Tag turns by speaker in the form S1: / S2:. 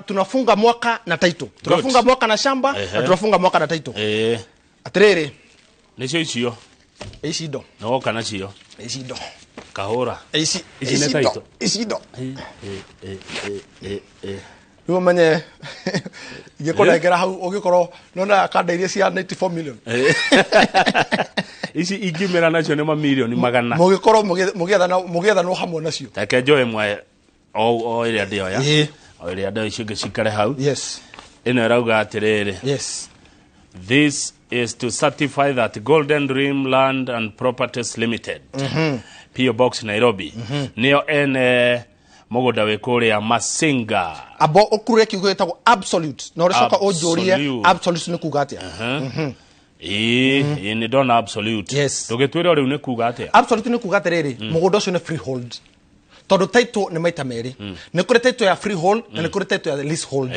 S1: Tunafunga mwaka na title, tunafunga mwaka na shamba na tunafunga mwaka na title. Atiriri.
S2: Nĩcio icio.
S1: Ici indo.
S2: Nĩwoka nacio.
S1: Ici indo.
S2: Kahũra.
S1: Ici.
S2: Ici nĩ
S1: Ici indo.
S2: title.
S1: Ici indo.
S2: Eh, eh, eh, eh.
S1: Rĩu ũmenye ingĩkũnengera hau ũngĩkorwo nona kanda iria cia 94 million.
S2: Ici ingiumĩra nacio nĩ mamirioni magana.
S1: Mũgĩkorwo mũgĩethanwo hamwe nacio.
S2: Reke njoe ĩmwe o ĩrĩa ndĩoya. O ĩrĩa ndĩoya, icio ingĩ cikare hau. Ĩno ĩrauga atĩrĩrĩ, "This is to certify that Golden Dream Land and Properties Limited, PO Box Nairobi, nĩo ene mũgũnda wĩ kũrĩa Masinga."
S1: Abo ũkurure kiugo gĩtagwo absolute na ũrĩcoka ũnjũrie.
S2: Absolute.
S1: Absolute nĩ kuga atĩa?
S2: Ĩĩ, nĩ ndona absolute. Ndũgĩtwĩre rĩu nĩ kuga atĩa.
S1: Absolute nĩ kuga atĩrĩrĩ, mũgũnda ũcio nĩ freehold, tondũ title nĩ maita merĩ. Nĩ kũrĩ title ya freehold na nĩ kũrĩ title ya leasehold.